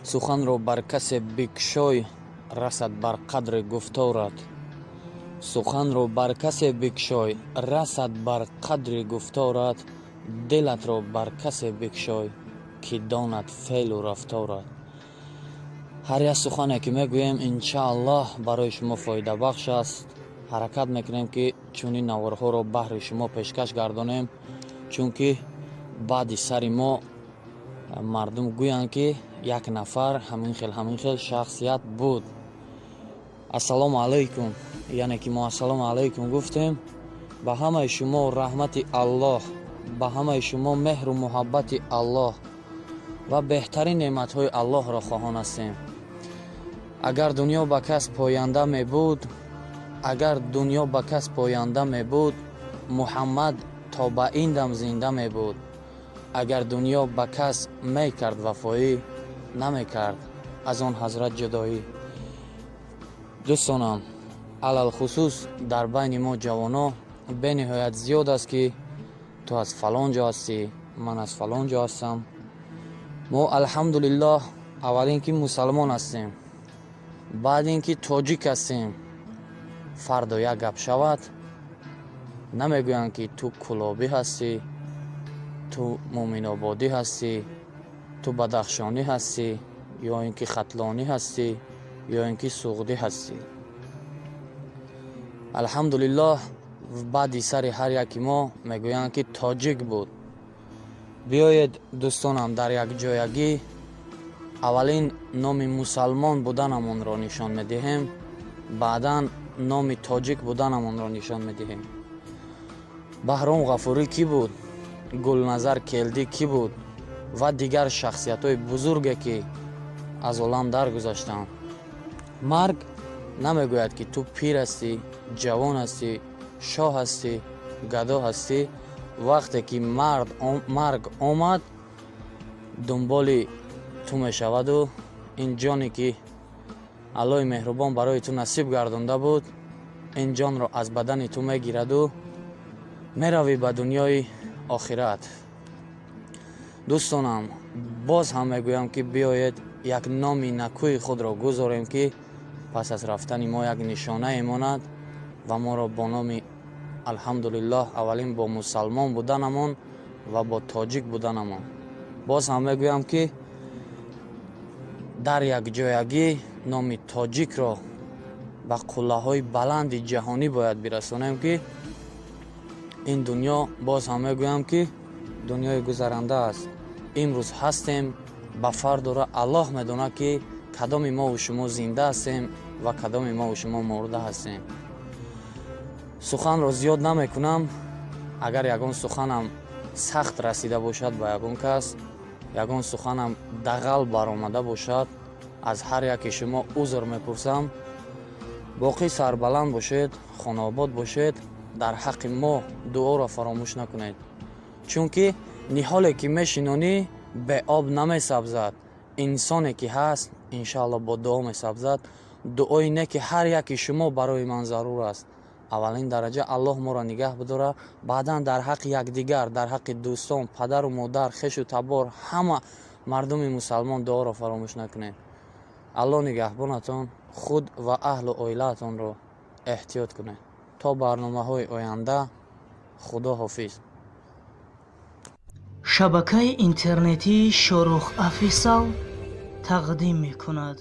Суханро бар касе бикшой, расад бар қадри гуфторат. Суханро бар касе бикшой, расад бар қадри гуфторат. Дилатро бар касе бикшой, ки донад феълу рафторат. Ҳар як сухане, ки мегӯем, иншааллоҳ, барои шумо фоидабахш аст. Ҳаракат мекунем, ки чунин наворҳоро баҳри шумо пешкаш гардонем, чунки баъди сари мо мардум гӯянд, ки як нафар ҳамин хел, ҳамин хел шахсият буд. Ассалому алайкум, яъне ки мо ассалому алайкум гуфтем. Ба ҳамаи шумо раҳмати Аллоҳ, ба ҳамаи шумо меҳру муҳаббати Аллоҳ ва беҳтарин неъматҳои Аллоҳро хоҳон ҳастем. Агар дунё ба кас поянда мебуд, агар дунё ба кас поянда мебуд, Муҳаммад то ба ин дам зинда мебуд. Агар дунё ба кас мекард вафоӣ, намекард аз он ҳазрат ҷудоӣ. Дӯстонам, алалхусус дар байни мо ҷавоно бениҳоят зиёд аст, ки ту аз фалон ҷо ҳастӣ, ман аз фалон ҷо ҳастам. Мо, алҳамдулиллоҳ, аввалин ки мусалмон ҳастем, баъд ин ки тоҷик ҳастем. Фардо як гап шавад, намегӯянд, ки ту кулобӣ ҳастӣ, ту муъминободӣ ҳастӣ, ту бадахшонӣ ҳастӣ ё ин ки хатлонӣ ҳастӣ, ё ин ки суғдӣ ҳастӣ. Алҳамдулиллоҳ, баъди сари ҳар яки мо мегӯянд, ки тоҷик буд. Биёед, дӯстонам, дар якҷоягӣ аввалин номи мусалмон буданамонро нишон медиҳем, баъдан номи тоҷик буданамонро нишон медиҳем. Баҳром Ғафурӣ кӣ буд? Гулназар Келдӣ кӣ буд ва дигар шахсиятҳои бузурге, ки аз олам даргузаштанд? Марг намегӯяд, ки ту пир ҳастӣ, ҷавон ҳастӣ, шоҳ ҳастӣ, гадо ҳастӣ. Вақте ки марг омад, дунболи ту мешаваду ин ҷоне, ки Аллоҳи меҳрубон барои ту насиб гардонда буд, ин ҷонро аз бадани ту мегираду меравӣ ба дунёи охират. Дӯстонам, боз ҳам мегӯям, ки биёед, як номи накӯи худро гузорем, ки пас аз рафтани мо як нишонае монад ва моро бо номи, алҳамдулиллоҳ, аввалин бо мусалмон буданамон ва бо тоҷик буданамон. Боз ҳам мегӯям, ки дар якҷоягӣ номи тоҷикро ба қуллаҳои баланди ҷаҳонӣ бояд бирасонем, ки ин дунё, боз ҳам мегӯям, ки дунёи гузаранда аст. Имрӯз ҳастем, ба фардора Аллоҳ медонад, ки кадоми мову шумо зинда ҳастем ва кадоми мову шумо мурда ҳастем. Суханро зиёд намекунам. Агар ягон суханам сахт расида бошад ба ягон кас, ягон суханам дағал баромада бошад, аз ҳар яке шумо узр мепурсам. Боқӣ сарбаланд бошед, хонаобод бошед. Дар ҳаққи мо дуоро фаромӯш накунед, чунки ниҳоле, ки мешинонӣ, беоб намесабзад. Инсоне, ки ҳаст, иншаалло, бо дуо месабзад. Дуои не ки ҳар яки шумо барои ман зарур аст. Аввалин дараҷа Аллоҳ моро нигаҳ бидора, баъдан дар ҳаққи якдигар, дар ҳаққи дӯстон, падару модар, хешу табор, ҳама мардуми мусалмон дуоро фаромӯш накунед. Аллоҳ нигаҳбонатон. Худ ва аҳлу оилаатонро эҳтиёт кунед. То барномаҳои оянда, худо ҳофиз. Шабакаи интернетии Шорух Official тақдим мекунад.